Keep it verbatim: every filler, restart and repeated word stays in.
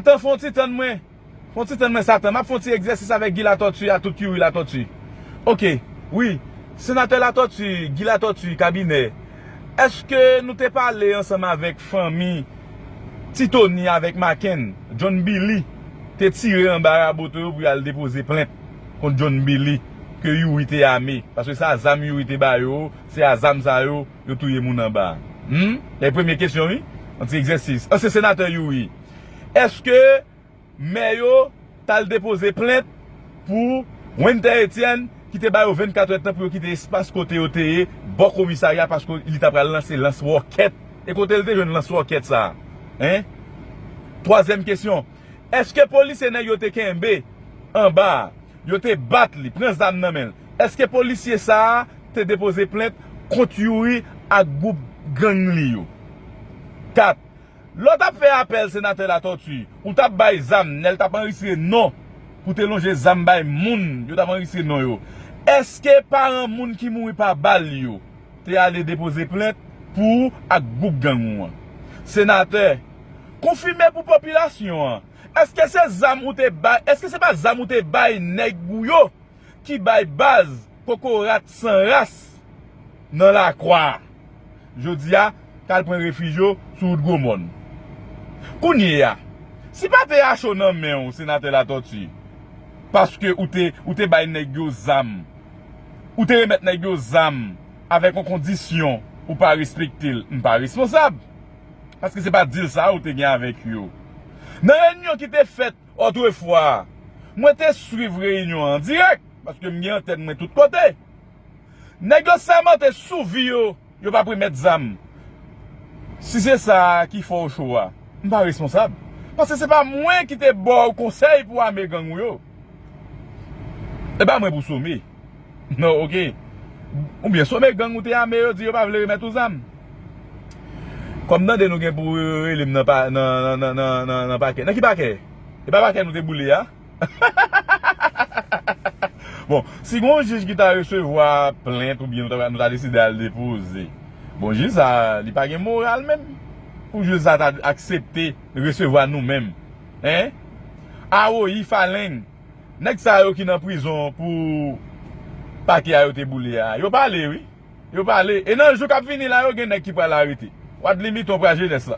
Satan, fè yon ti tann mwen. Fè yon ti tann mwen, Satan. M ap fè yon ti egzèsis avèk Guy Latortue a, tout Youri Latortue. Oke, wi. Senatè Latortue, Guy Latortue, kabinè. Èske nou te pale ansanm avèk fanmi Ti Tony avèk Maken, John Billy te tire anba raboto yo pou y al depoze plent kont John Billy ke Youri te ame? Paske se a zam Youri te ba yo, se a zam sa yo, yo touye moun anba. Hmm? E premye kesyon, wi. Yon ti egzèsis. Ansyen senatè Youri. Èske mè yo t al depoze plent pou Wenther Etienne, ki te ba yo vennkat èdtan pou yo kite espas kote yo te ye, bò komisarya, paske li ta pral lanse lans wòkèt. E kote l te jwenn lans wòkèt sa a? Hein? Twazyèm kesyon. Èske polisye nèg yo te kenbe anba a, yo te bat li, pran zam nan men l? Èske polisye sa a te depoze plent kont Youri ak gwoup gang li yo? Kat. Lè w t ap fè apèl senatè Latortue, ou t ap bay zam, lè l t ap anrejistre non, pou te lonje zam bay moun, yo t ap anrejistre non yo. Èske paran moun ki mouri pa bal yo te ale depoze plent pou ou ak gwoup gang ou an? Senatè, konfime pou popilasyon an. Èske se zam ou te bay, èske se pa zam ou te bay nèg ou yo ki bay baz kokorat san ras nan Lakwa a? Jodi a, k al pran refij yo sou wout Gwomòn. Kounye a, si pa te a cho nan men w, senatè Latortue, paske ou te, ou te bay nèg yo zam, ou te remèt nèg yo zam avèk yon kondisyon ou pa respekte l, m pa responsab. Paske se pa dil sa a ou te gen avèk yo. Nan reyinyon ki te fèt otrefwa, mwen te swiv reyinyon an dirèk, paske m gen antèn mwen tout kote. Nèg yo sèmante sou vi yo, yo p ap remèt zam. Si se sa ki fè w cho a, m pa responsab. Paske se pa mwen ki te ba w konsèy pou w ame gang ou yo. E pa mwen pou some. Non, oke. Oubyen some gang ou te ame yo di yo pa vle remèt ou zam. Kòm tande nou gen pou rele m nan pa, nan, nan, nan, nan, nan, nan pakè. Nan ki pakè? E pa pakè nou te boule a? Bon, si gen yon jij ki ta resevwa plent oubyen nou ta, nou ta deside al depoze. Bon, jij sa, li pa gen moral menm. Pou jij sa ta aksepte resevwa nou menm. Hein? Awoyi Faleng. Nèg sa yo ki nan prizon pou pakè a yo te boule a, yo pale, wi. Yo pale. E nan jou k ap vini la, yo gen nèg ki pral arete. Wadlimiton pral jenès la.